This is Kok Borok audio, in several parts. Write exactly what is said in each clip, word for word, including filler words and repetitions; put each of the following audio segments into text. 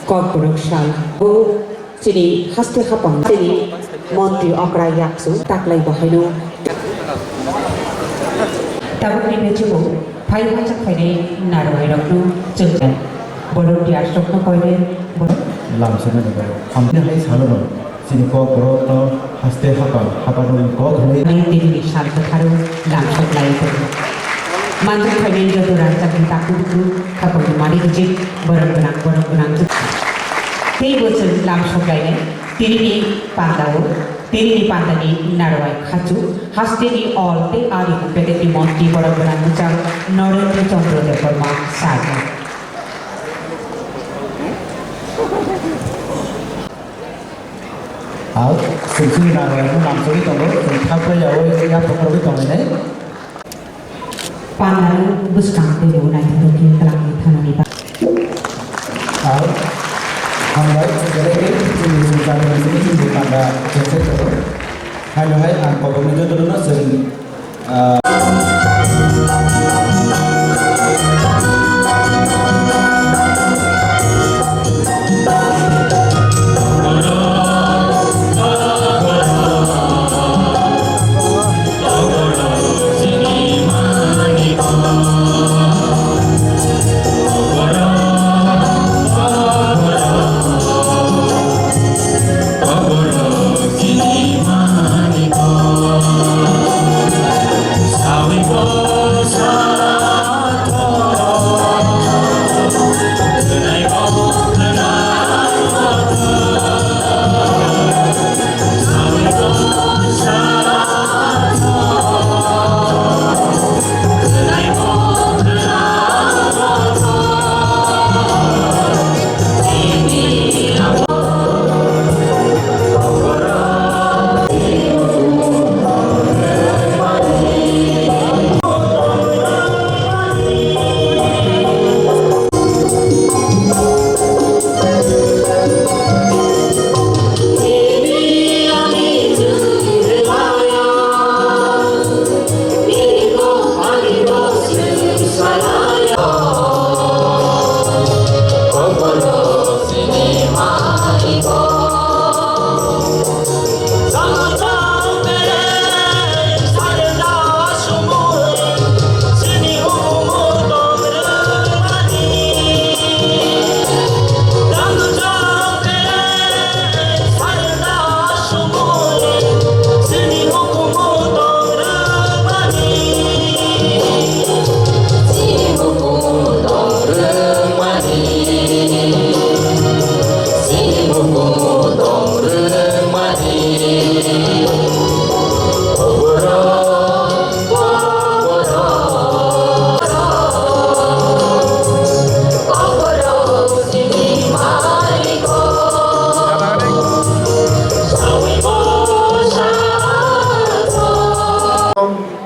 Kokborok sal. Bo chini haste hapang chini montri okra yaksu taklai bo haino. Tabukni bisingo phai hachak phainai narwai rokno chwng borok diar sokno koinai borok. Lamsina ni bai. Hamni hai salo no. Chini kokborok no haste hapang, hapang no kok hwnwi. Nai tini ni sal kwtharo lamsok lai tongo. Manjak phainai joto rangchak ni takhuk bukhuk khapang ni mari rijik borok gwnang, borok gwnang. Tei bo chwng lamsok lainai tini ni panda o, tini ni panda ni narwai khachu haste ni all tei ari ni pedek ni montri borok gwnang bwchak Narendra Chandra Debbarma sir no. Au, sumsini narwai no lamsogwi tongo, chwng thaprai yaui yapharwi tongnai. Pandarok bwskang teibo naithotok khe twlangwi thanani ba. Au, hambai, belai khe chini chini chini chini panda chengse tongo. Haino hai ang kokborokni jotono chwng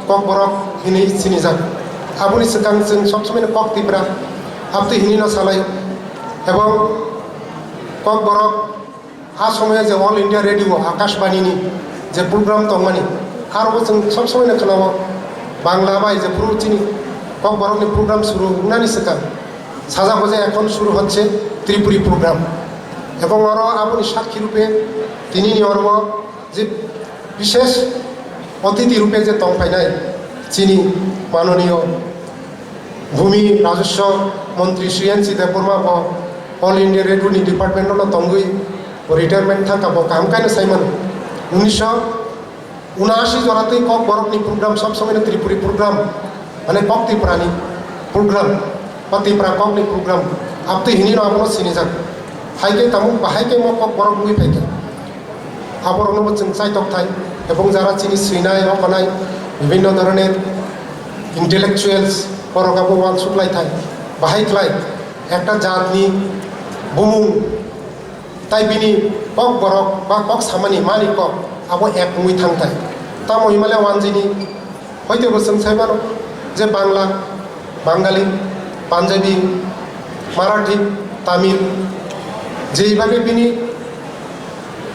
Kokborok hinwi sinijak. Aboni swkang chwng sob somoino Kok Tipra abtwi hinwi no salai. Ebong Kokborok a somoyo je All India Radio, Akashbani ni je program tongmani, aro bo chwng sob somoino khwnao Bangla bai jephuru chini Kokborokni program suru wngnani swkang sajak bo je ekhon suru hocche Tripuri program. Ebong oro aboni sakhi rupe tinini oro je bishesh otiti rupe je tongphainai chini manoniyo Bhumi Rajaswa Montri Sri N C Debbarma bo All India Radio ni department no tongwi bo retirement thangkha, bo kaham khe no saimano. Unisho unashi jora twi Kokborok ni program sob somoi no Tripuri program, mane Kok Tipra ni program, ba Tipra Kok ni program, abtwi hinwi no abono sinijak. Hai khe tamo bahai khe mo Kokborok wngwi phaikha. Aborokno bo chwng chaitok thai, ebong jara chini swinai, rokonai, bibhinno dhoroner intellectuals, borok abo uansuk lai thai. Bahai khlai ekta jatni bumung tai bini kok borok ba kok samani mani kok abo ek wngwi thang thai. Tamo himale wanjini Hoite bo chwng sai mano, Je Bangla, Bangali, Punjabi, Marathi, Tamil, je bagwi bini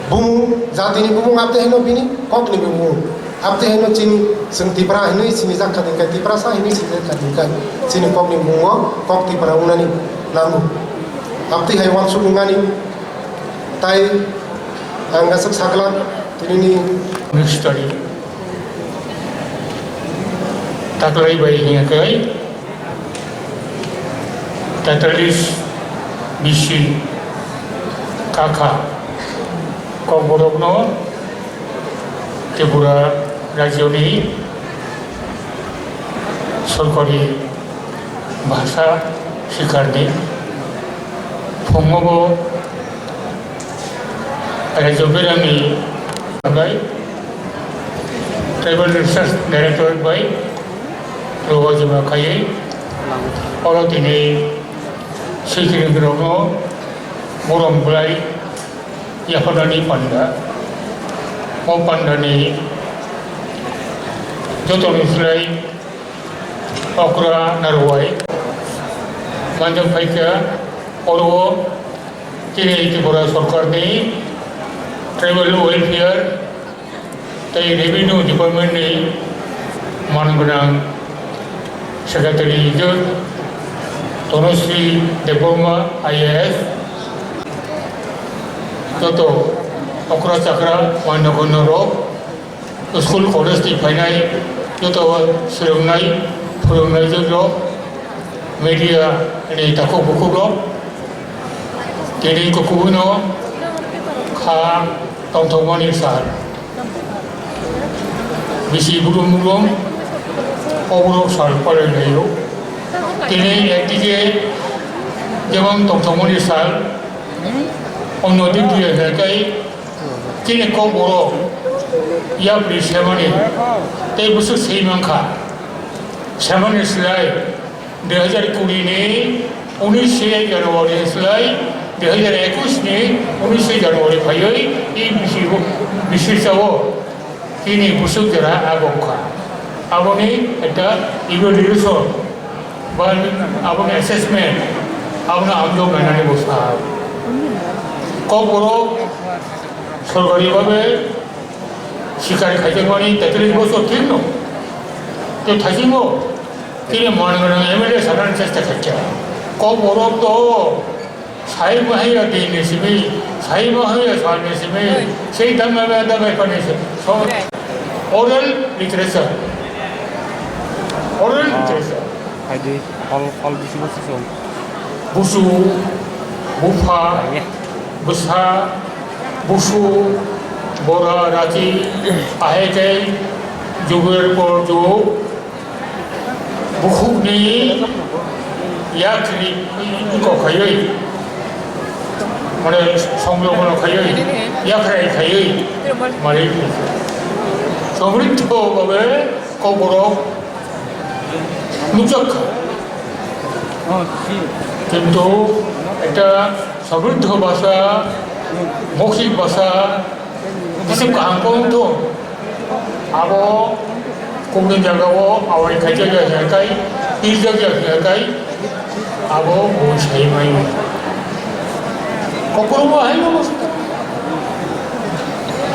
bumung, jatini bumung abte hino bini kokni bumung. Abte hino chini, chwng Tipra hinwi sini jakha dingkha, Tiprasa hinwi sini jakha dingkha, chini kokni bumungo kok Tipra wngnani nango. Abte hai wansuk wngnani, tai ang aswk sakla tinini. History. Taklai bai hingya khe, taitallis bisi kakha Kokborokno Tripura rajyoni sorkari bhasha sikharni phungo bo rajyo berani bai Tribal Research Directorate bai rogo jora khaiwi oro tini sikirwkrokno borom bwlai yapharnani panda. O pandani jotoni slai okra narwai manjak phaikha oro tini Tripura sorkarni Tribal Welfare tei Revenue Department ni man gwnang Secretary Ijor Tanushree Debbarma I A S, joto okra chakra manogono rok, school college ni phainai joto swrwngnai phwrwngnai rok, media ni takhuk bukhuk rok, tini kukubuino kha tongthokmani sal. Bisi brum brum oborok sal palailaio. Tini ekdike jemon tongthokmani sal, onno dikdiye hwnkhe chini kokborok yapri semani tei bwswk swi mankha. Semani slai dui hajar kuri ni unishe January slai dui hajar ekwis ni unishe January phaiwi i bisi, bisi chao chini bwswk jora agok kha. Aboni ekta evaluation ba aboni assessment, abono amjok nainani bwsa. Kokborok sorkari babe sikari khaijakmani tetris bosor thik no. Tei thaisingo tini man gwnang M L A sanani chesta khaikha. Kokborok to sai bahaya dini simi, sai bahaya sani simi, sei dama ba dama pani simi. So, oral literature. Oral literature. Hai di, hol, hol bisi bisi song. Busu, bupha, bwsa, busu, bora, rachi, ahai khe, jugwer por jug, bukhukni yakni kokhaiwi, mane, songrohono khaiwi, yakrai khaiwi, mane, somriddho bhabe kokborok nukjak kha. Kintu ekta somriddho bhasha, moukhik bhasha, Bisi kaham khe wng thung. Abo kokni jagao awai khaijak ya hwnka kai, pirjak ya hwnka kai, abo bo sai mai. Kokorobo hai no.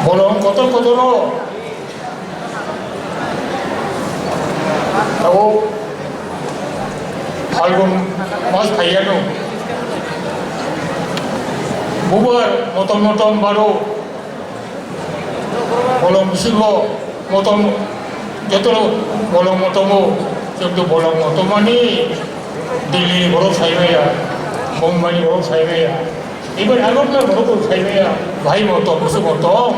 Bolong kotor kotor o. Abo Phalgun mas phaiya no. Bubar motom motom baro. Bolong bisingo motom, joto bolong motomo, joto bolong motomani Delhi ni borok sai maya, Bombay ni borok sai maya, even Agartala borok bo sai maya, bhai motom, bwswk motom.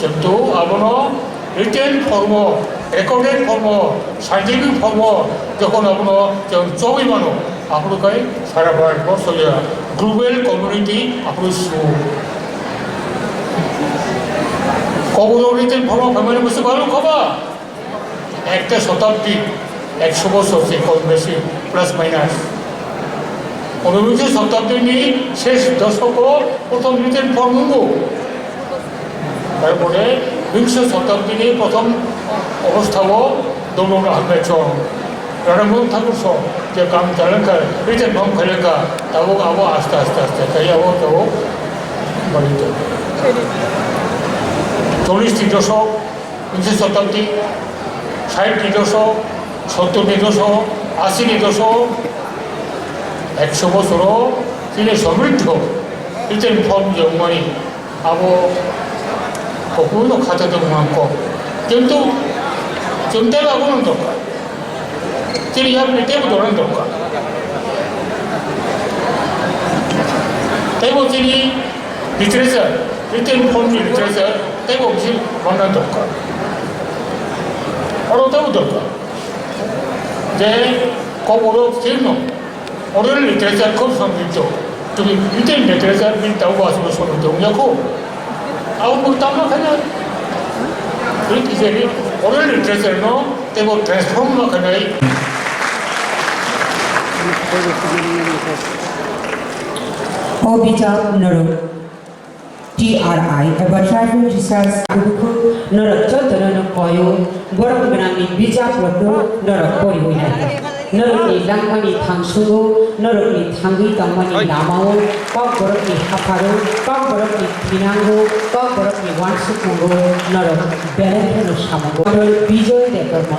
Kintu abono written form o, recorded form o, scientific form o, jokhon abono chwng chogwi mano, aphuru khai sara Bharat borso ya global community aphuru su. Kokborok written form o phaimani bwswk balo khoba? Ekta shatabdi, ekso bosor se kom besi, plus minus. Unobingso shatabdi ni shesh doshok o prothom written form wngo. Tarpore bingso shatabdi ni prothom obostha o Dobrobrahmechong, Rabindranath Thakur so je kam chalang kha, rite bom khalang kha, tabuk abo aste aste aste khai abo tabuk bani to. Chollish ni doshok, ungwish shotabdi, sait ni doshok, sottor ni doshok, ashi ni doshok, ekso bosoro chini somriddho, rite bom je wngmani. Abo kokno khata tongmani kok. Kintu chwng tei abono dorkar. Chini yapri teibo dorkar dorkar. Teibo chini literature, written form ni literature, teibo bisi manna dorkar. Oro teibo dorkar. Je kokborok chirno Oral literature khub somriddho. Tumi written literature bini tabuk aswk somriddho wngya kho. Abo bo tamo khaina. Oral literature no teibo transform ma khainai. O bijap norok. T R I eba Tribal Research Group norok jotono no koyo, borok gwnangni bijap rokno norok poriwi nai. Norokni langmani thangsugo, norokni thangwi tongmani lamao, kokborokni hapharo, kokborokni thinango, kokborokni uansukmungo norok belai kheno samungo. Bijoy Debbarma.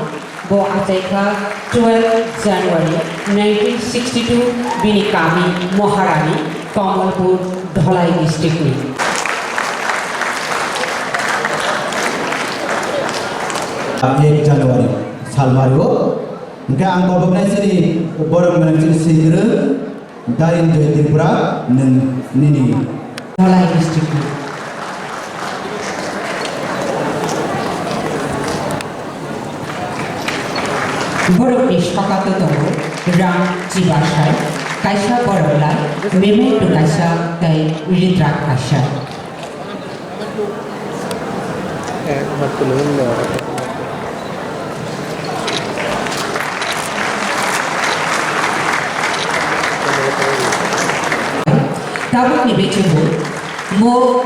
Bo achaikha twelve January nineteen sixty two, bini kami Maharani, Kamalpur, Dholai district ni. Ek January salmario, hingke ang koboknai sini borok gwnang sini singro, Dain Joy Tripura nwng nini. Dholai district ni. Borok ni sokato tongo rang chibasai, kaisa borok lai, memento kaisa tei ritrak kaisa. Tabukni bisingo mo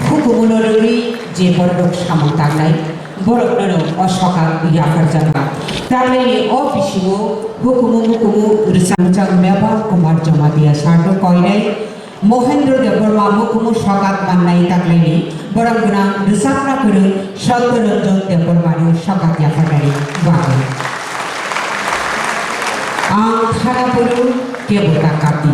hukumu no rwgwi je borok samung tangnai, borok no o soka yapharjakma. Taklaini o bisingo hukumu mukumu rwchapjak Meba Kumar Jamatia sir no koinai, Mohendro Debbarma mukumu sokat mannai taklaini borok gwnang rwchapna kwrwng Satyaranjan Debbarmano sokat yapharnani bagwi. Ang thana phuru kebo ta kati.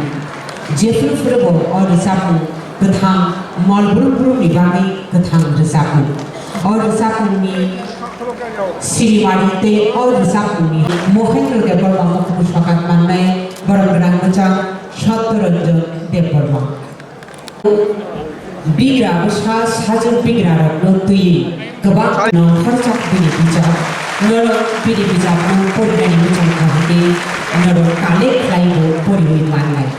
Jephru phuru bo o rwchapmung kwthang mol brum brumni bagwi kwthang rwchapmung. O rwchapmungni Srimani tei o rwchapmungni Mohendro Debbarma mukumu sokat mannai borok gwnang bwchang Satyaranjan Debbarma. Bigra bwsa sajwk bigra rokno twiwi kwbang nongkhorjak bini bijap, norok bini bijapno porinani muchung kaham khe norok collect khlaibo poriwi mannai.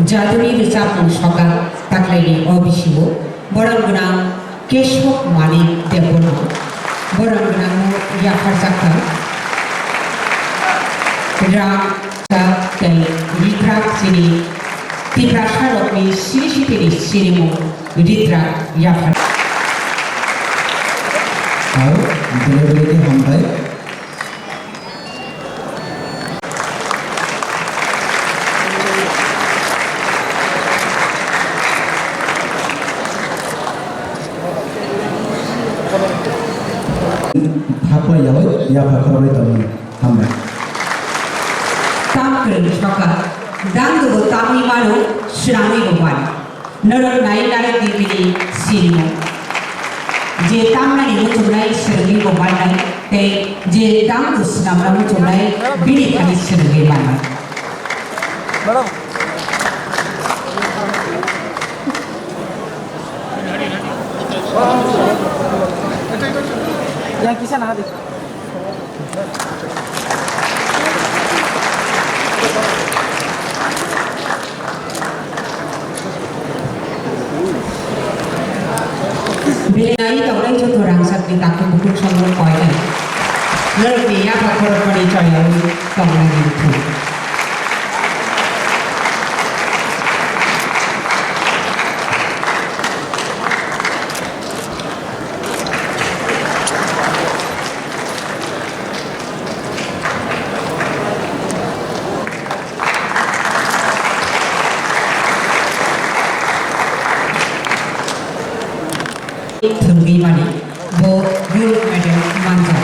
Jaduni rwchapmung soka taklaini o bisingo borok gwnang Keshok Manik Debbarma, borok gwnangno yapharjakha rang tei ritrak chini Tiprasarokni siri sitini sirimung ritrak yaphar. Au, bele bele khe hambai. Thapla yawi yapha khorbai tongo. Hambai. Tam kwrwng soka, dangdo bo tamwi mano, swnamwi bo mano. Norok nai narwk di bini sirimo. Je tamnani muchungnai swrwngwi bo mannai, tei je tamno swnamna muchungnai bini thani swrwngwi mannai. Yang kisa na hadi. Belai tongnai joto rangchakni takhu bukhuk songno koinai. Norokni yapha khorokmani choyawi tongnai wngkha. Thwngwi mani, bo gold medal manjak.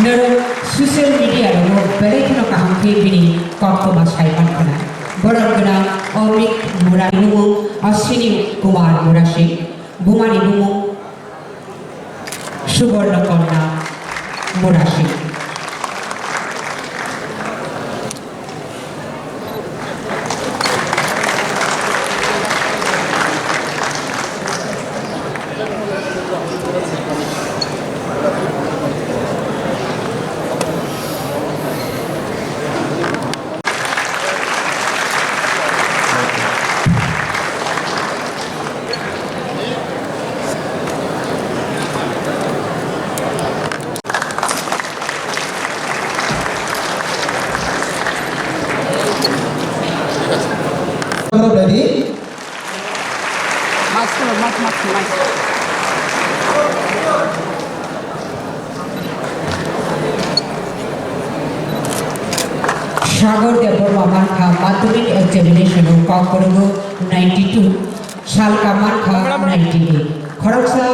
Norok social media rogo belai kheno kaham khe bini koktwma sai mankha na. Borok gwnang Amit Murari bumung Ashwini Kumar Murasing, bumani bumung Suborno Kanya Murasing. Ready? Sagar Debbarma mankha madhyamik examination o Kokborok o ninety two, Salka mankha ninety eight. Khoroksa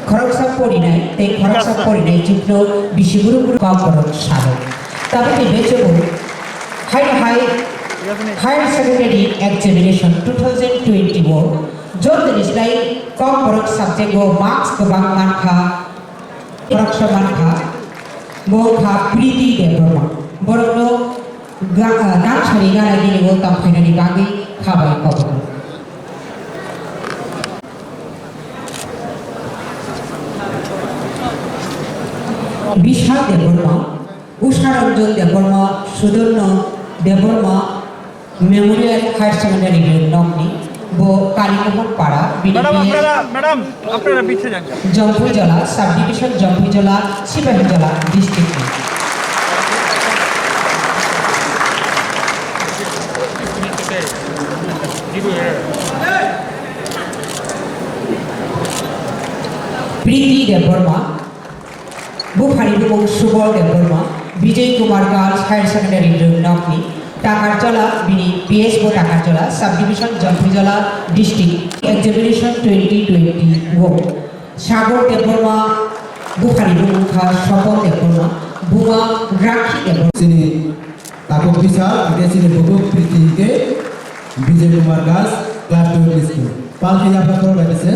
Khoroksa porinai tei khoroksa porinai chukno bisi buru buru Kokborok salo. Tabukni bechogo haino hai Higher Secondary Examination two thousand twenty o jotoni slai Kokborok subject o marks kwbang mankha, khoroksa mankha, bo kha Priti Debbarma. Borokno ga-, ah, gangsari gana gini o tongphainani bagwi khabai Kokborok. Bishal Debbarma, Usha Ranjan Debbarma, Sudorno Debbarma Memorial Higher Secondary Nokni, bo Kalimohon Para, bini Madam, B S আপনারা, ম্যাডাম, আপনারা পিছিয়ে যান। Jampuijala, Subdivision Jampuijala, Sipahijola District. Priti Debbarma, buphani bumung Subal Debbarma, Vijay Kumar Girls Higher Secondary Road Nokni, Takarjala, bini P S bo Takarjala, Subdivision Jampuijala District, Examination twenty twenty-one. Sagar Debbarma, buphani bumung kha Sopon Debbarma, buma Rakhi Debbarma. Chini Takhuk Bisal, hingke chini bukhuk Priti hingke Vijay Kumar Das, class twelve ni school. Pal khe yapha khoro bai se.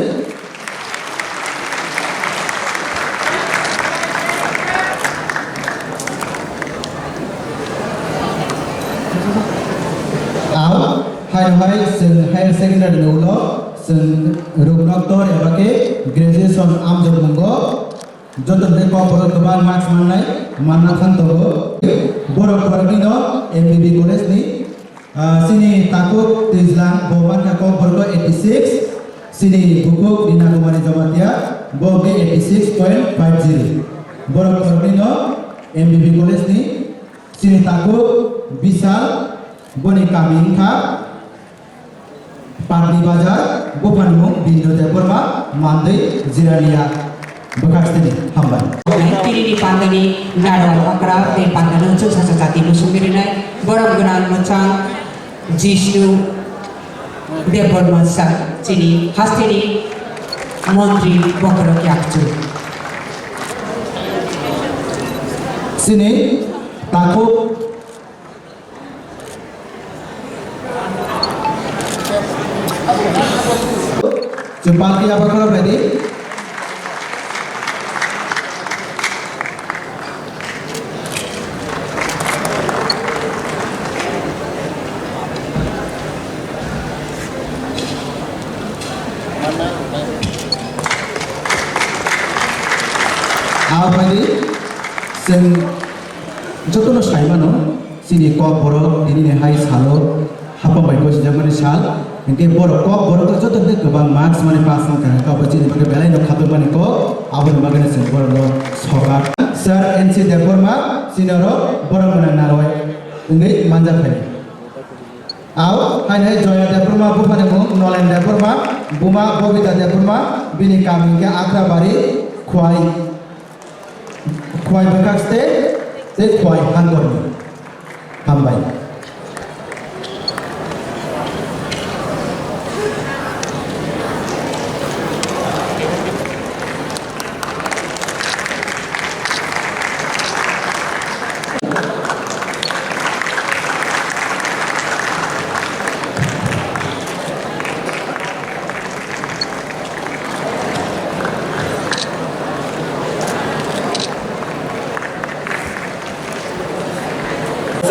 Ao, hai hai, chwng higher secondary ni ulo, chwng ruknok tor eba khe graduation amjok mungo. Joto khe Kokborok kwbang marks mannai, manna thang tongo. Borok khoroknwi no M B B college ni, ah, chini takhuk Twijlang bo mankha Kokborok eighty six, chini bukhuk Rina Kumari Jamatia bo khe eighty six point five zero. Borok khoroknwi no M B B college ni chini takhuk Bisal boni kami wngkha Patni Bazar, buphani mung Bindo Debbarma, Mandwi, Jirania, bwkhaksini hambai. Tini ni pandani naro okra tei pandano chuksa sa jati busung rinai, borok gwnang mwchang Jishnu Debbarma sa chini hasteni montri bokhorok yakchu. Chini takhuk Chwng party abo khorok bai di. Abo bai di. Chwng jotono sai mano. Chini Kokborok tinini hai salo hapang bai gosijakmani sal, hinkhe borok Kokborok joto hwnkhe kwbang marks mani pass wngkha, hinkhe abo chini bagwi belai no khatung mani kok, aboni bagwi no chwng borok no sokha. Sir N C Debbarma chini oro borok gwnang narwai wngwi manjak phai. Ao haino hai Joya Debbarma buphani mung Nolen Debbarma, buma Bobita Debbarma, bini kami hinkhe Akrabari, Khwai. Khwai bwkhak state tei Khwai hangkorni. Hambai.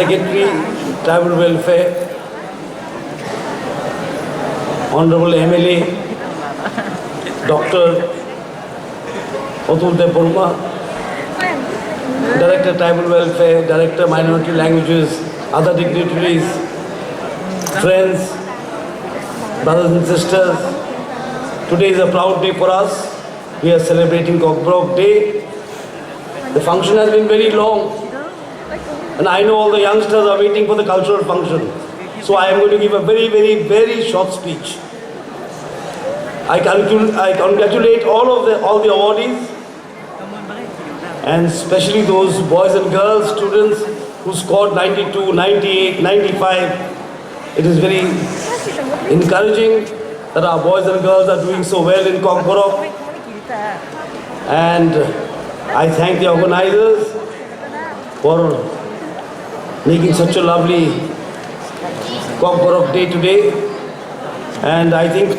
Secretary, Tribal Welfare, Honorable M L A, Doctor Atul Debbarma, Director Tribal Welfare, Director Minority Languages, other dignitaries, friends, brothers and sisters, today is a proud day for us. We are celebrating Kokborok Day. The function has been very long, and I know all the youngsters are waiting for the cultural function. So I am going to give a very, very, very short speech. I, conclu- I congratulate all of the all the awardees, and especially those boys and girls, students who scored ninety-two, ninety-eight, ninety-five. It is very encouraging that our boys and girls are doing so well in Kokborok. And I thank the organizers for making such a lovely Kokborok day today. And I think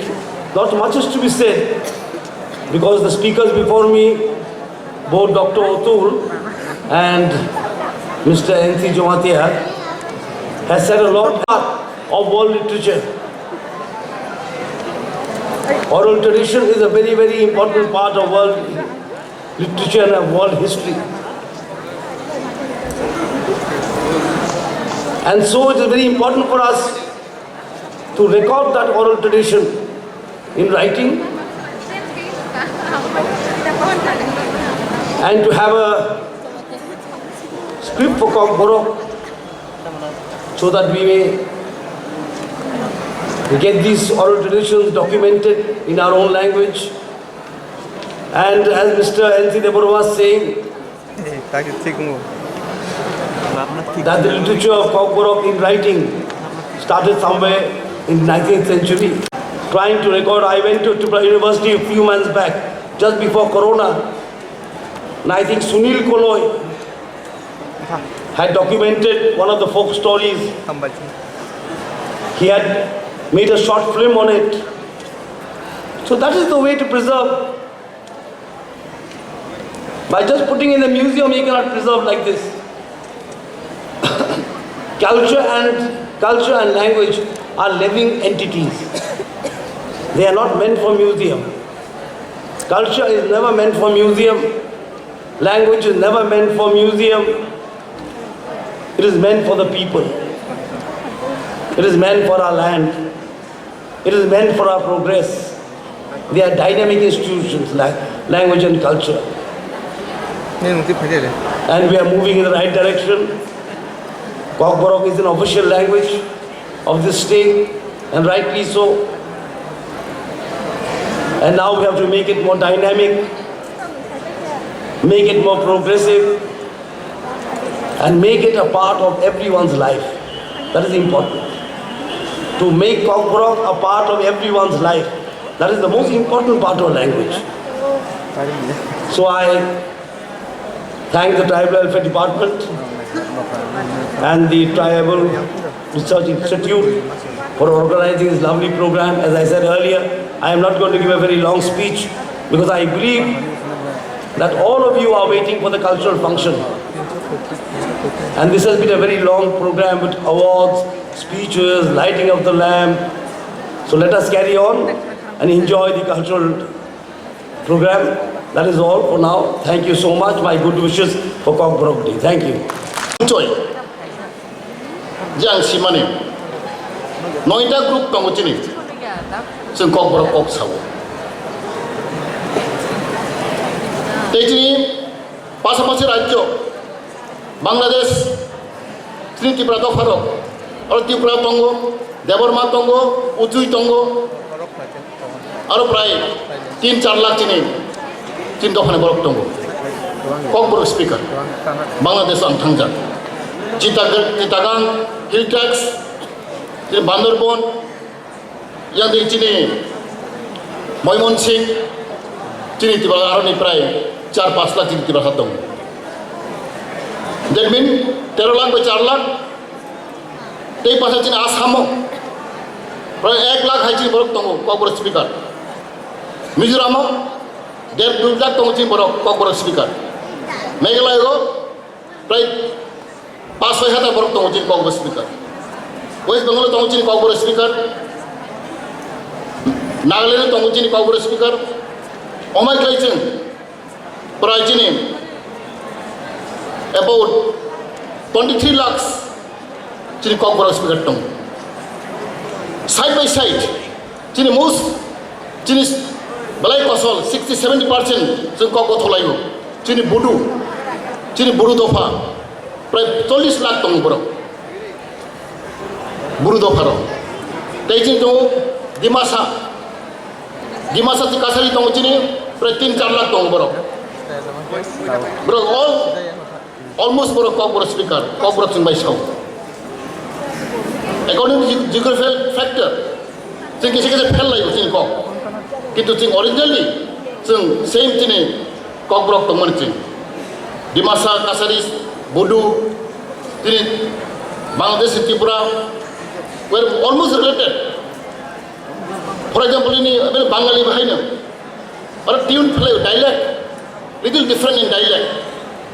not much is to be said because the speakers before me, both Doctor Atul and Mister N C Jamatia, has said a lot of world literature. Oral tradition is a very, very important part of world literature and of world history. And so it is very important for us to record that oral tradition in writing and to have a script for Kokborok so that we may get these oral traditions documented in our own language. And as Mister N C Debbarma was saying, that the literature of Kokborok in writing started somewhere in nineteenth century. Trying to record, I went to Tripura University a few months back, just before Corona, and I think Sunil Koloi had documented one of the folk stories. He had made a short film on it. So that is the way to preserve. By just putting in the museum, you cannot preserve like this. Culture and culture and language are living entities. They are not meant for museum. Culture is never meant for museum. Language is never meant for museum. It is meant for the people. It is meant for our land. It is meant for our progress. They are dynamic institutions like language and culture. Nini mukti phaidi de. And we are moving in the right direction. Kokborok is an official language of this state, and rightly so. And now we have to make it more dynamic, make it more progressive, and make it a part of everyone's life. That is important. To make Kokborok a part of everyone's life, that is the most important part of language. So I thank the Tribal Welfare Department and the Tribal Research Institute for organizing this lovely program. As I said earlier, I am not going to give a very long speech because I believe that all of you are waiting for the cultural function. And this has been a very long program with awards, speeches, lighting of the lamp. So let us carry on and enjoy the cultural program. That is all for now. Thank you so much. My good wishes for Kokborok Day. Thank you. Choi. Je ang simani. Noita group tongo chini. Chwng Kokborok kok sao. Tei chini pasapasi rajyo, Bangladesh, chini Tripura dopharok. Oro Tripura tongo, Debbarma tongo, Uchui tongo. Aro prai tin char lakh chini, tin dophani borok tongo. Kokborok speaker. Bangladesh ang thangjak. Chitag-, Chittagong, Hill Tracts, chini Bandarban, yang di chini Moymon Singh, chini tiba aroni prai char pas lakh chini tiba tongo. That mean tero lakh by char lakh. Tei pasa chini Assamo prai ek lakh hai chini borok tongo, Kokborok speaker. Mizoramo der dui lakh tongo chini borok, Kokborok speaker. Meghalaya o prai Pas soi hazar borok tongo chini Kokborok speaker. West Bengal tongo chini Kokborok speaker. Nagaland tongo chini Kokborok speaker. Omai khlai chwng prai chini about twenty three lakhs chini Kokborok speaker tongo. Side by side, chini mus, chini belai kosol sixty seventy percent chwng kok gothok laio. Chini budu, chini budu dopha, prai chollish lakh tongo borok. Budu dopha rok. Tei chini tongo Dimasa, Dimasa ti Kasari tongo chini prai tin char lakh tongo borok. Borok all Almost borok Kokborok speaker, Kokborok chwng bai sao. According to ge-, geographical factor, chwng kisa kisa fail laio chini kok. Kintu chwng originally chwng same chini Kokborok tongmani chwng. Dimasa, Kasaris, Bodo, chini Bangladesh, Tripura, we are almost related. For example, ini, ini Bangali bahai no. Or tune play, dialect, little different in dialect.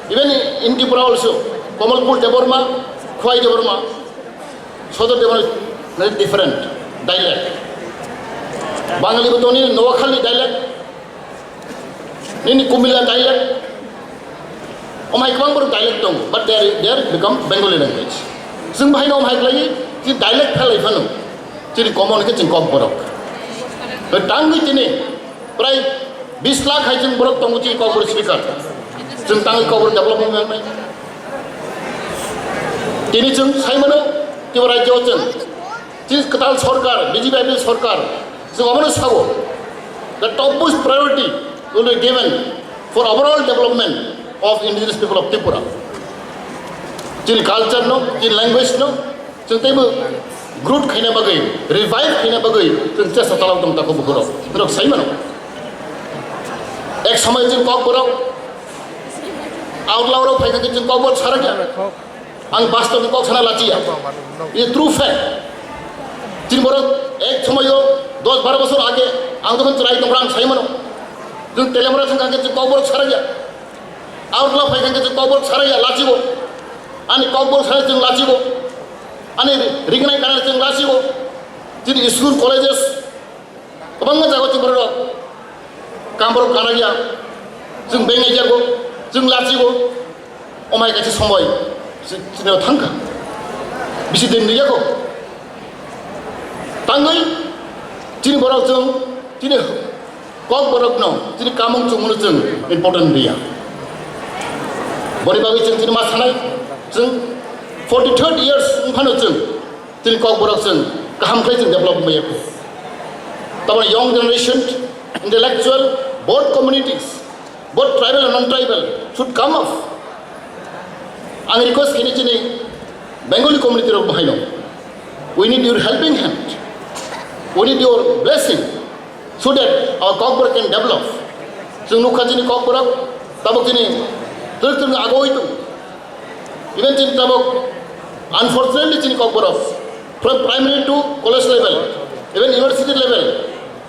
Even in Tripura also, Kamalpur Debbarma, Khwai Debbarma, Sodor Debbarma, very different dialect. Bangali bo toni Noakhali dialect, nini Kumila dialect, omai kwbang borok dialect dong, but they are, they are become Bengali language. Chwng bahai no omai khlai, chini dialect phalai phano, chini common khe chini Kokborok. Tangwi chini, prai bis lakh hai chwng borok tongo chini Kokborok speaker. Chwng tangwi Kokborok development wngnai. Tini chwng sai mano, Tripura rajyo chwng, chini kwtal sorkar, B J P I P F sorkar, chwng obono sao, the topmost priority will be given for overall development of indigenous people of Tripura. Chini culture no, chini language no, chwng teibo growth khaina bagwi, revive khaina bagwi chwng chesta chalok tong tako bukhurok. Norok sai mano. Ek somoy chwng Kokborok, outlaw rok phaikha khe chwng Kokborok sarakya. Ang bastob ni kok sana lachiya. Ye true fact. Chini borok ek somoyo dos baro bosor age ang jokhon chwrai tongkha ang sai mano. Chwng Telemura thangkha khe chwng Kokborok sarakya. Outlaw phaikha khe chwng Kokborok sarakya lachibo. Ani Kokborok sarakya chwng lachibo. Ani rignai kana chwng lachibo. Chini school, colleges, kwbangma jaga chwng borok rok, kam borok kana ya, chwng bengai jago, chwng lachigo, omai kaisa somoi, chwng, chwng thangkha. Bisi din ya ko. Tangwi, chini borok chwng, chini Kokborok no, chini kamung chwng mano chwng important dia. Bori bagwi chwng chini ma sanai, chwng forty third years wngphano chwng, Chini Kokborok chwng kaham khlai chwng develop wngmaya kho. Taboni young generation, intellectual, both communities, both tribal and non-tribal should come up. Ang request khaini chini Bengali community rok bahaino. We need your helping hand. We need your blessing so that our Kokborok can develop. Chwng nukha chini Kokborok, tabok chini twrwk twrwk agoi tongo. Even chini tabok, unfortunately, chini Kokborok, from primary to college level, even university level,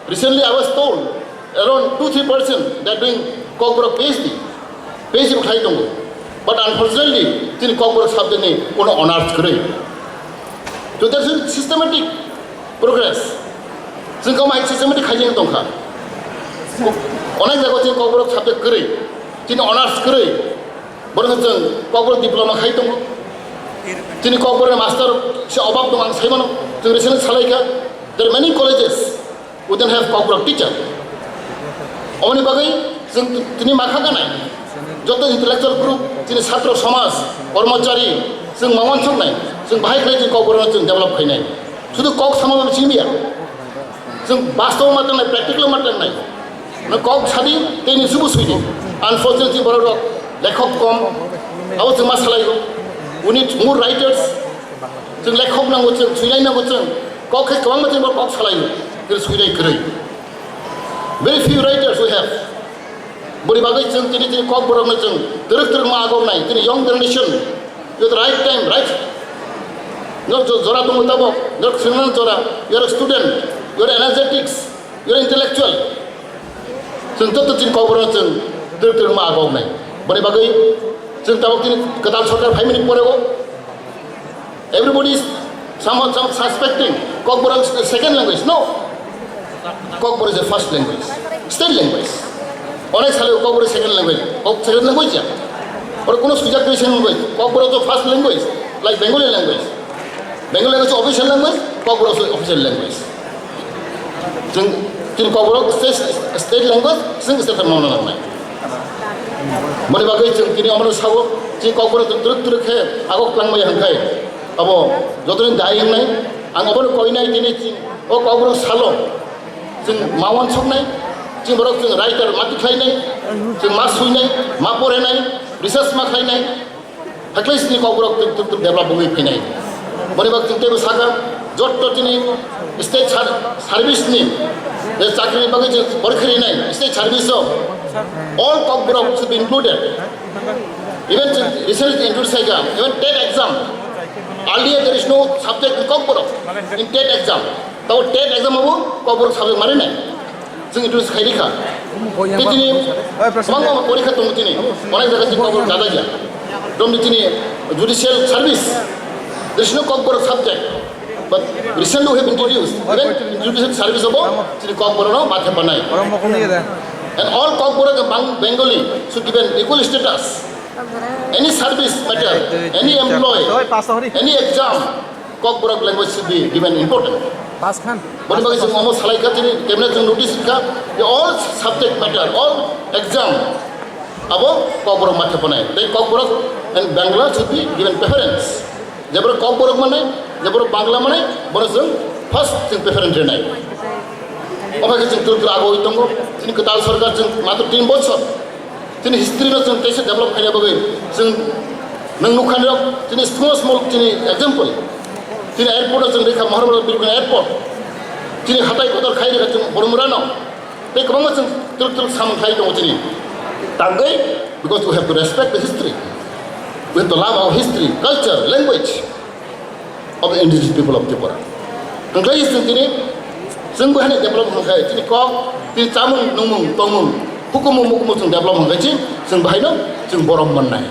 recently I was told around two three percent they are doing Kokborok P H D, P H D bo khlai tongo. But unfortunately, chini Kokborok subject ni kono honors kwrwi. So that's a systematic progress. Chwng kamo hai systematic khaijak tongkha. Onek jaga chini Kokborok subject kwrwi, chini honors kwrwi. Borok chwng Kokborok diploma khai tongo. Chini Kokborok master se obab tongo ang sai mano. Chwng recently salaikha. There are many colleges we don't have Kokborok teacher. Oboni bagwi chwng tini makha ganai. Joto intellectual group, chini chhatro somaj, kormochari, chwng ma wansuknai. Chwng bahai khlai chini Kokborok chwng develop khainai. Sudu kok sama simi ya. Chwng bastob ma tangnai, practical ma tangnai. No kok sadi, tei ni subu suidi. Unfortunately, borok rok lekhok kom. Abo chwng ma salai go. We need more writers. Chwng lekhok nango chwng, suinai nango chwng. Kok khe kwbangma chwng kok salai go. Kir suinai kwrwi. Very few writers we have. Boni bagwi chwng tini chini Kokborok no chwng twrwk twrwk ma agok nai. Tini young generation. You are the right time, right? Norok jo-, jora tongo tabok, norok swingnang jora, you are a student, you are energetics, you are intellectual. Chwng joto chini Kokborok chwng twrwk twrwk ma agok nai. Boni bagwi chwng tabok tini kwtal sorkar phaimani pore o, Everybody is somehow some suspecting Kokborok is the second language. No, Kokborok is the first language, state language. Onek sale Kokborok second language, Kok second language ya. Or kono sujak second language, Kokborok to first language, like Bengali language. Bengali language official language, Kokborok official language. Chwng, chini Kokborok state, state language, chwng state mano nangnai. Boni bagwi chwng tini omono sago, chini Kokborok chwng twrwk twrwk khe agok tlangmaya hwnkhai. Abo jotoni dai wngnai, ang obono koinai tini chini o Kokborok salo chwng ma uansuknai, chini borok chwng writer ma tikhlainai, chwng ma suinai, ma porenai, research ma khlainai. Hakle sini Kokborok tuk tuk tuk develop wngwi phainai. Boni bak chwng teibo saka, jotto chini state ser-, service ni, je chakri ni bagwi je porikha rinai, state service o all Kokborok should be included. Even chwng recently introduce khaika, even TET exam. Earlier there is no subject in Kokborok in TET exam. Tabo TET exam abo Kokborok subject mani nai. Chwng introduce khai rikha. Tei tini kwbangma porikha tongo tini. Onek jaga chini Kokborok jajakya. Romni chini judicial service. There is no Kokborok subject. But recently we have introduced even judicial service abo chini Kokborok no mathe panai. And all Kokborok and Bang-, Bengali should given equal status. Any service matter, any employee, any exam, Kokborok language should be given important. Boni bagwi chwng omo salai kha, chini cabinet chwng notice rikha, je all subject matter, all exam, abo Kokborok mathe panai. Tei Kokborok and Bangla should be given preference. Jeboro Kokborok mane, jeboro Bangla mane, bono chwng first chwng preference rinai. Omo khe chwng twrwk twrwk agoi tongo, chini kwtal sarkar chwng matro tin bochor. Chini history no chwng teisa develop khaina bagwi chwng nwng nukha nirok chini small small chini example. Chini airport no chwng rikha Maharaj Birkuni airport. Chini hatai kotor khai rikha chwng Boromura no. Tei kwbangma chwng twrwk twrwk samung khai tongo chini. Tangwi because we have to respect the history. We have to love our history, culture, language of the indigenous people of Tripura. Hwnkhe chwng tini chwng bo haino develop hwnkhe chini kok, tini chamung, nungmung, tongmung, hukumu, mukumu chwng develop hwnkhe chwng, chwng bo haino chwng borom mannai.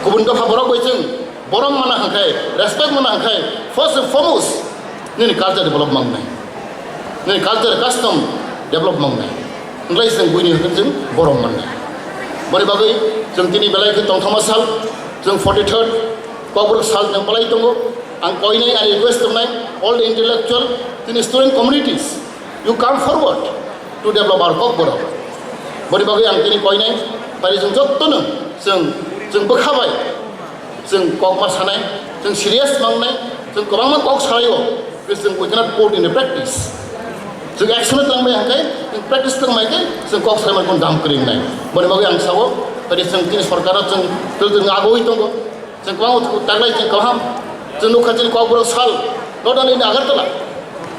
Kubun dopha borok bai chwng borom mana hwnkhe, respect mana hwnkhe, first and foremost, nini culture develop mangnai. Nini culture, custom develop mangnai. Hwnkhe chwng buini hwnkhe chwng borom mannai. Boni bagwi chwng tini belai khe tongthokma sal, chwng forty-third, Kokborok sal jang palai tongo. Ang koinai, ani request tongnai, all the intellectual, tini student communities, you come forward to develop our Kokborok. Boni bagwi ang tini koinai, bari chwng jottono chwng, chwng bwkha bai, chwng kok ma sanai, chwng serious mangnai, chwng kwbangma kok salaio, chwng we cannot put in a practice. Chwng action tangbai hangkai, chwng practice tangbai kai, chwng kok sanai man dam kring nai. Boni bagwi ang sao, tadi chwng tini sorkar chwng, chwng, chwng agoi tongo. Chwng kwbangma taklai chwng kaham. Chwng nukha chini Kokborok sal, not only in Agartala.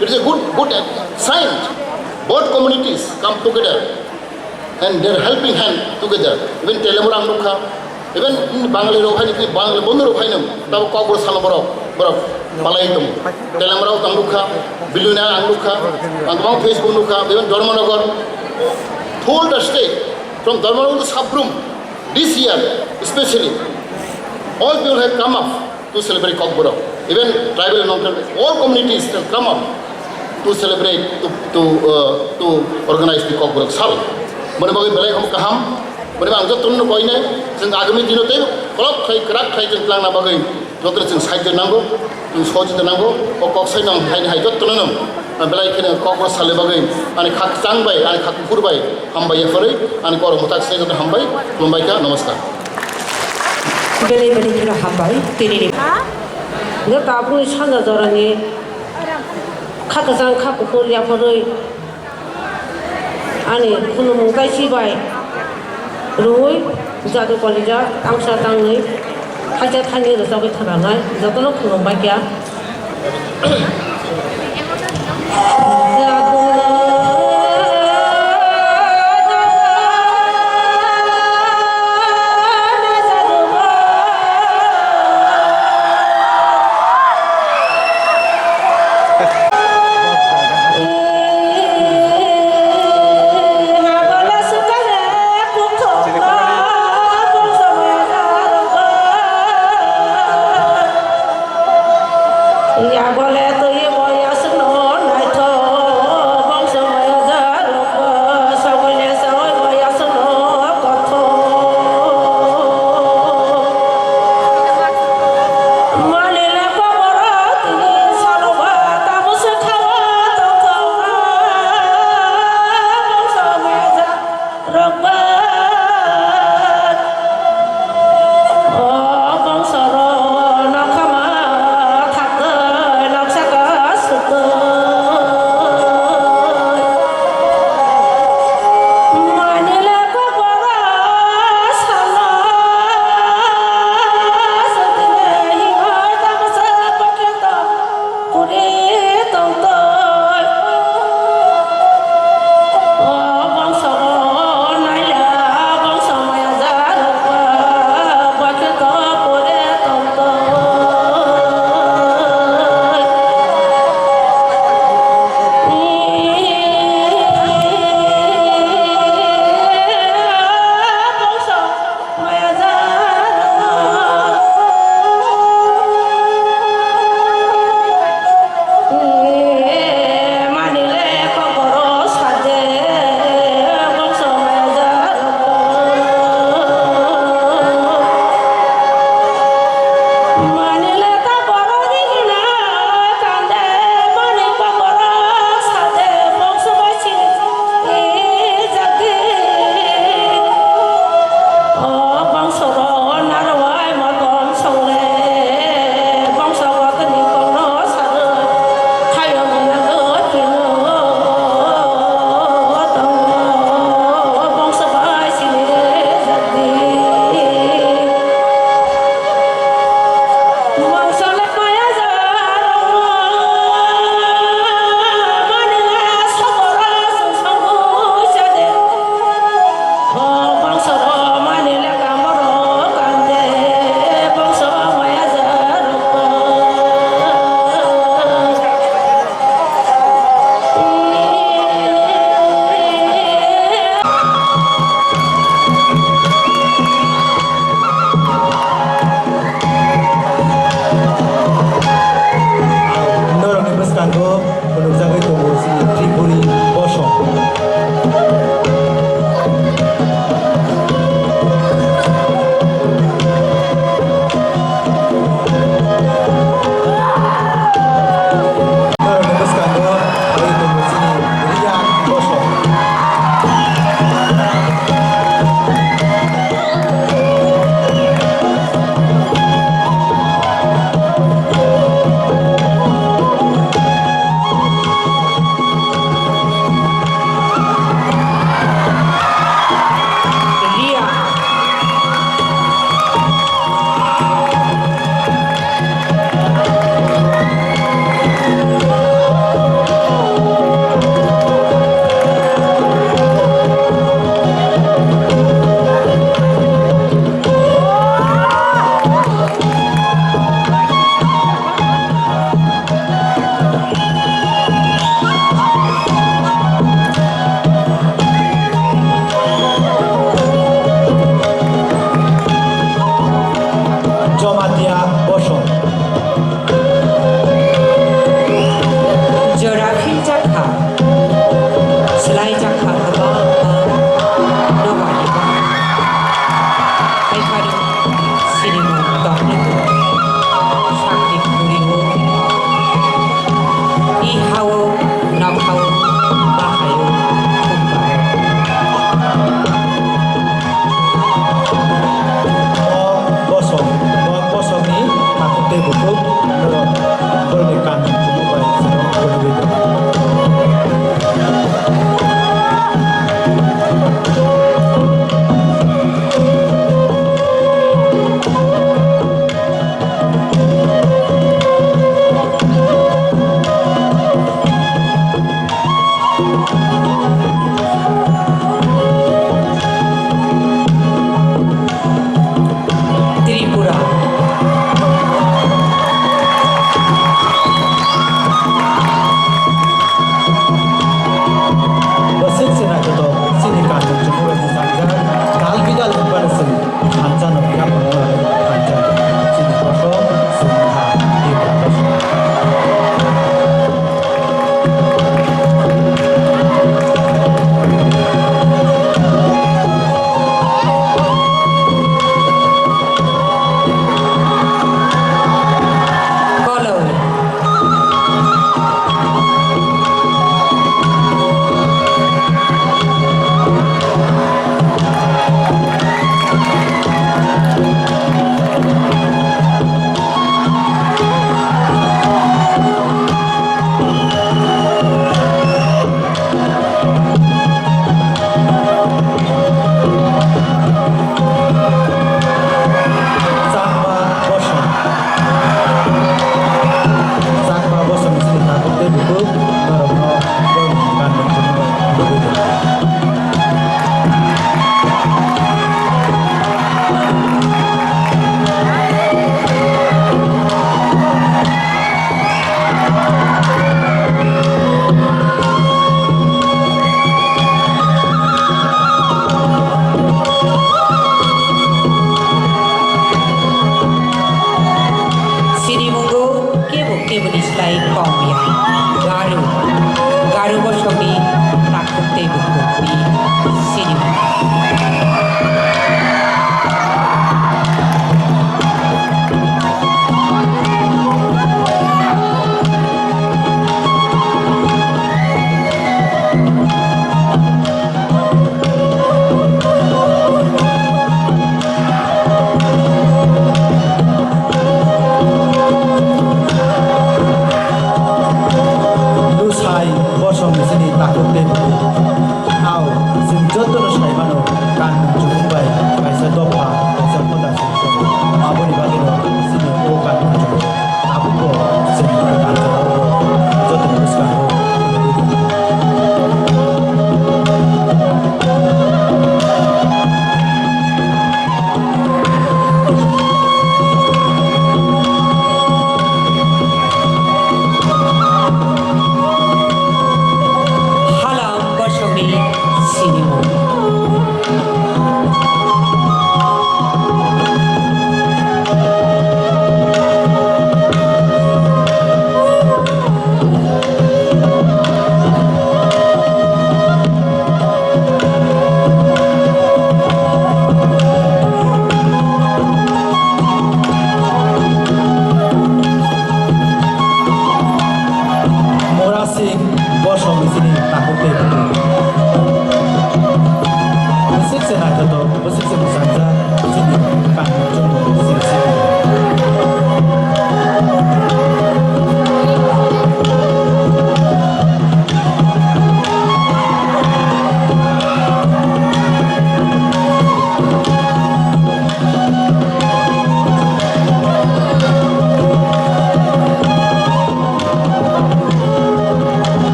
It is a good, good sign. Both communities come together and they are helping hand together. Even Telemura ang nukha, even Bangali rok hai, Bangali Bondhu rok hai nang, tabo Kokborok sal borok, borok palai tong. Telemura ang nukha, Biluna ang nukha, ang kwbang Facebook nukha, even Dharmanagar, whole the state, from Dharmanagar to Sabrum, this year, especially, all people have come up to celebrate Kokborok. Even tribal and non-tribal, all communities have come up to celebrate, to, to, uh, to organize the Kokborok Sal. Boni bagwi belai kham kaham. Boni bagwi ang jotono koinai, chwng agami dino tei kolok khlai, kwrak khlai chwng twlangna bagwi jotono chwng sahajyo nango, chwng sohojogita nango. O kok sai nang hai hai jotono nang. Belai kheno Kokborok salni bagwi ani kha kwchang bai, ani kha kuphur bai hambai yapharwi, ani kormo tak se joto hambai, khulumbai kha, namaskar. Belai belai kheno hambai, tini ni. Hwnkhe tabukni sanja jorani kha kwchang kha kuphur yapharwi ani khulumung tei si bai rwui jadu kolija tangsa tangwi thaisa thaini rwchapwi thangkha nai jotono khulumbai kha. Mora Singh Bosong ni chini takhuk tei bwtwi. Bwswk se naithotok, bwswk se mwchangsa chini kangmung chumung siri siri.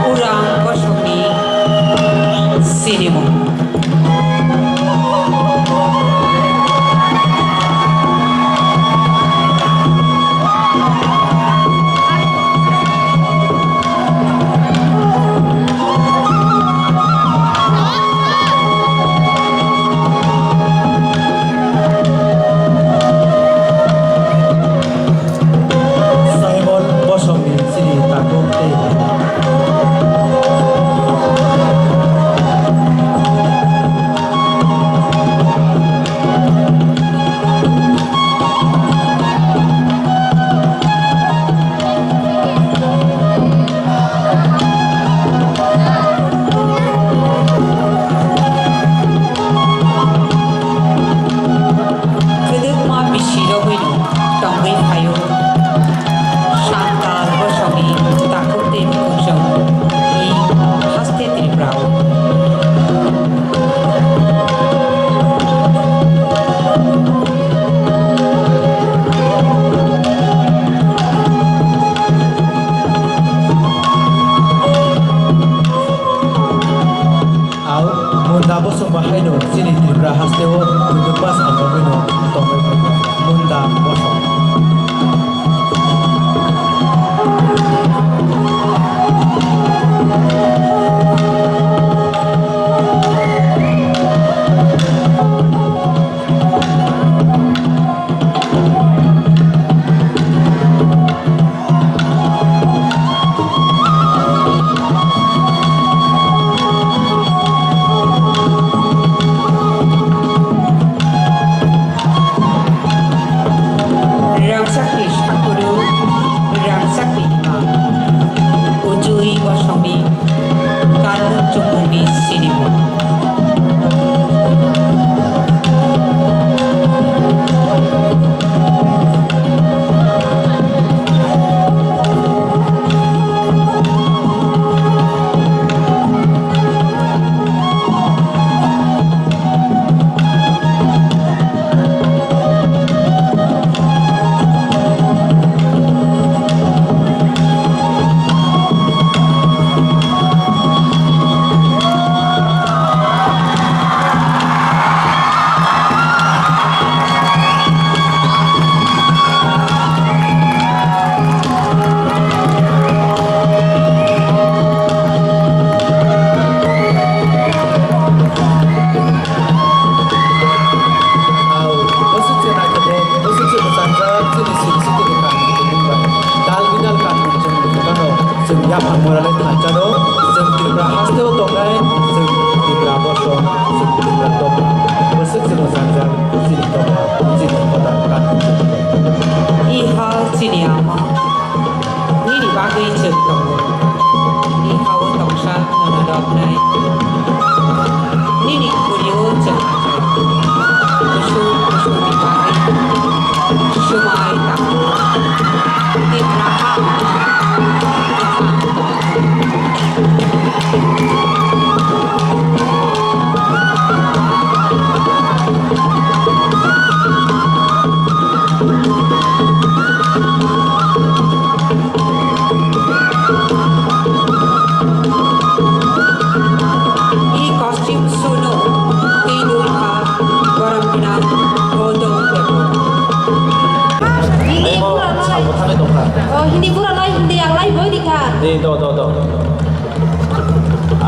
Urang bosongni sinimung. Simon Bosongni chini takhuk tei Kwdwkma bisirogwino tongwi phaio. Sangkal bosongni takhuk tei bukhukjwng i haste Tripura o. Au, Munda bosong bahaino chini Tripura hasteo kwdwkma salrogwino tongwi phaikha. Munda bosong. Rangchakni sakuru, rangchakni ima, ujui bosongni kanmung chumungni sinimung.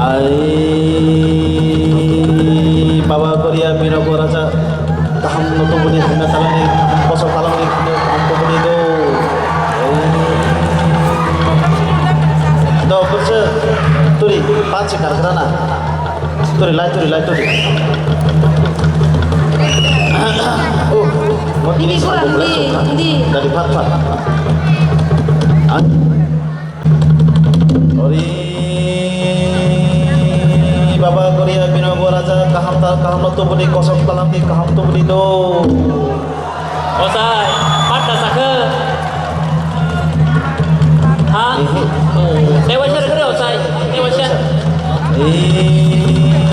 Ai, Baba Goria binogo raja, kaham no tubuni hwnna talangni, kaham koso talangni hwnna kaham tubuni do. Ai. Do, kurse, turi, pansi karkara na. Turi, lai, turi, lai, turi. Oh, mo ini kurang, ini, ini. Dari pat, pat. Ah. Ori Baba Goria binogo raja kaham ta kaham no tubuni kosok talam di kaham tubuni do. Osai, patta sakhe. Ha? Ehe. Tewaisa rwgre osai, tewaisa. Eh,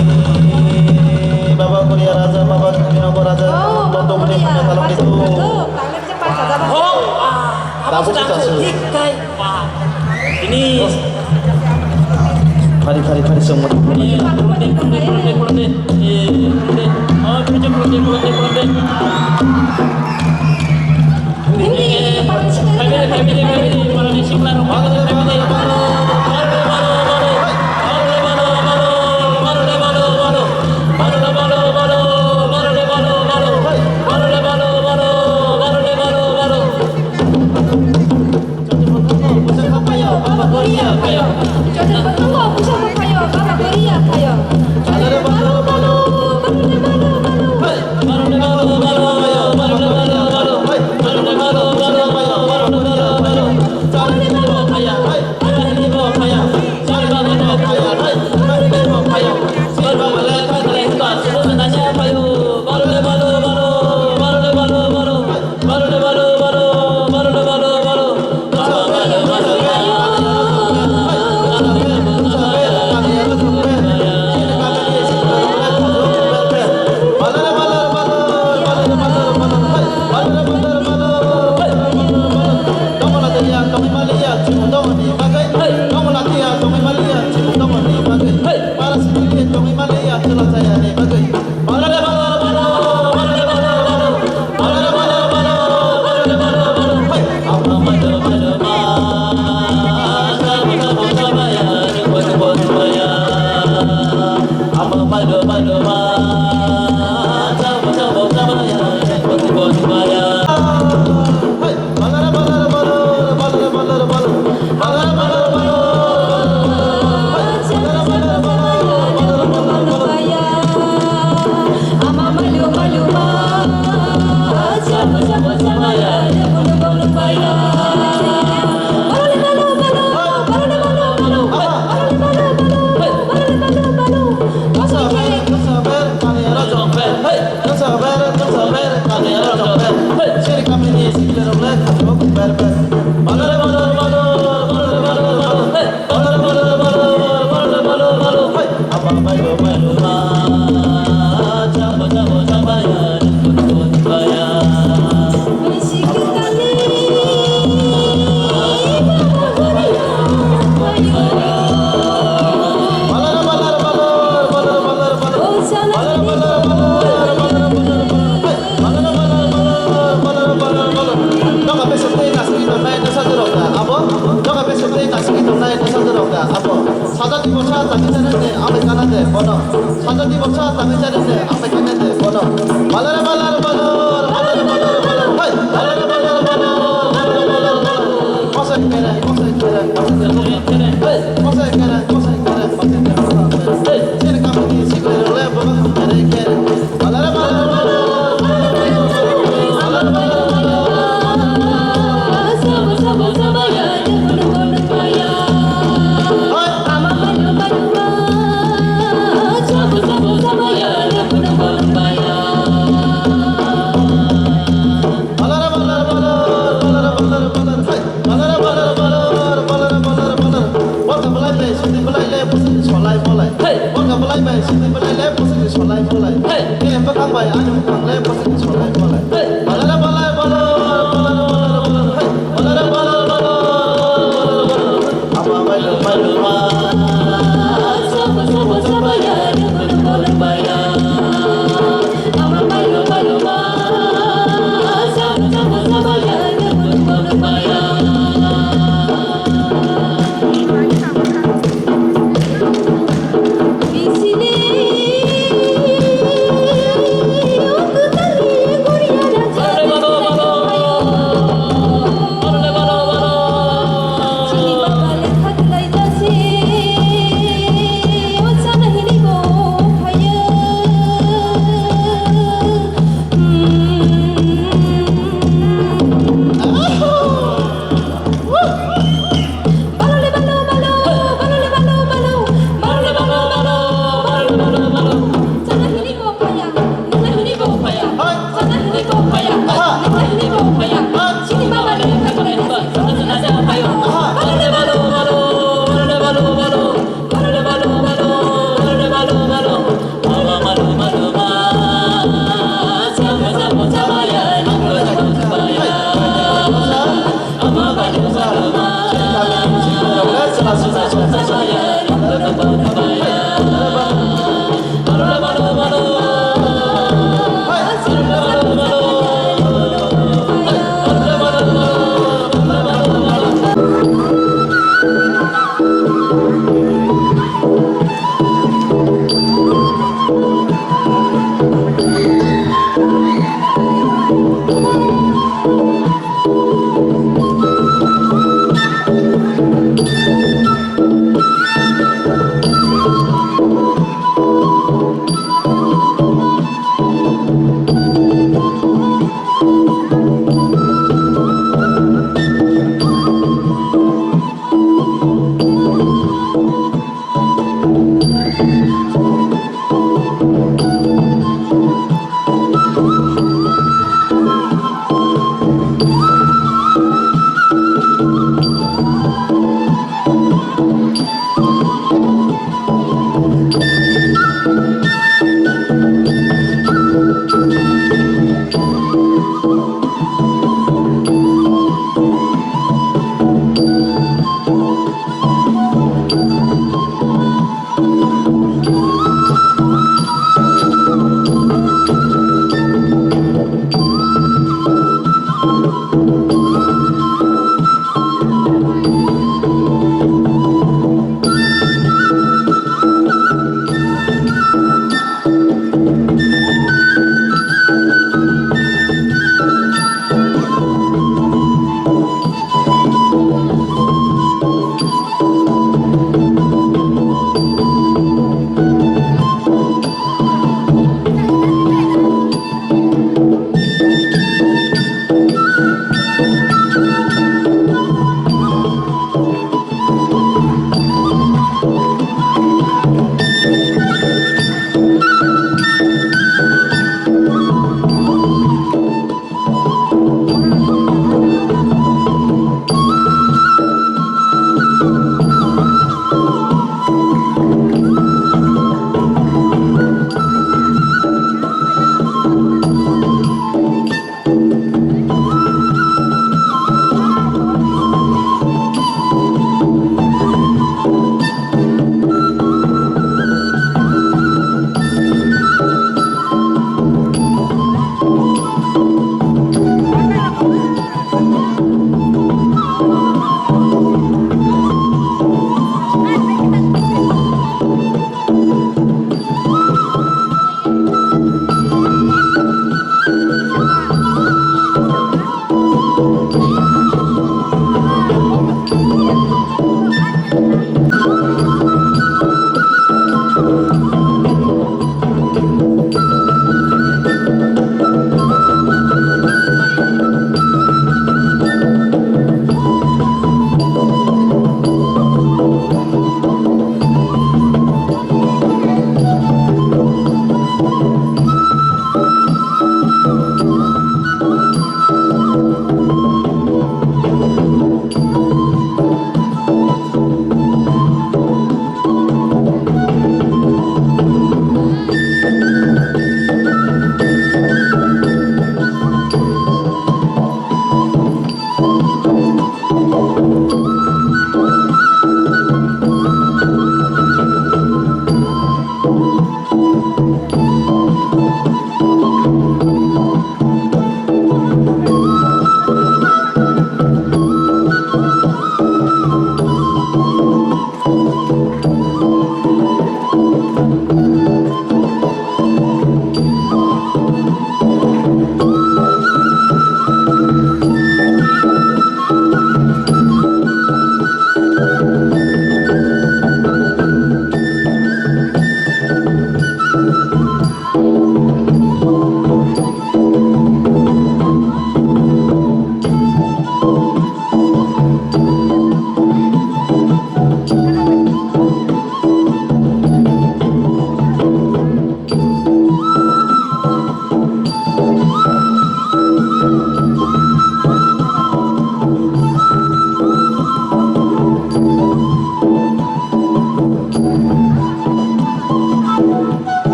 Baba Goria raja, Baba binogo raja kaham no tubuni kosok talam di do. Hok, ah, apa sudah? Ini. Fari, fari, fari, semua. Ini, kurang deh, kurang deh, kurang deh, kurang deh. Eh, kurang deh. Oh, kerja kurang deh, kurang deh, kurang deh. Ini, family, family, family, family, family. Sajak ni bwsa tangwi chana de, amai chana de, bono. Sajak ni bwsa tangwi chana de, amai chana de, bono. Balare, balare, balare, balare, balare, balare. Hai, balare, balare, balare, balare, balare, balare. Kosai kere, kosai kere, kosai kere. Hai, kosai kere, kosai kere, kosai kere. Hai, sini kami ni sikle role, bono kere kere. Balare, balare, balare, balare, balare, balare, hai. Balare, balare, balare, balare, balare, balare. Borok belai bai, sudi belai le, bosong ni solai bolai. Hey. Borok belai bai, sudi belai le, bosong ni solai bolai. Hey. Ke bwkang bai, ani bwkang le, bosong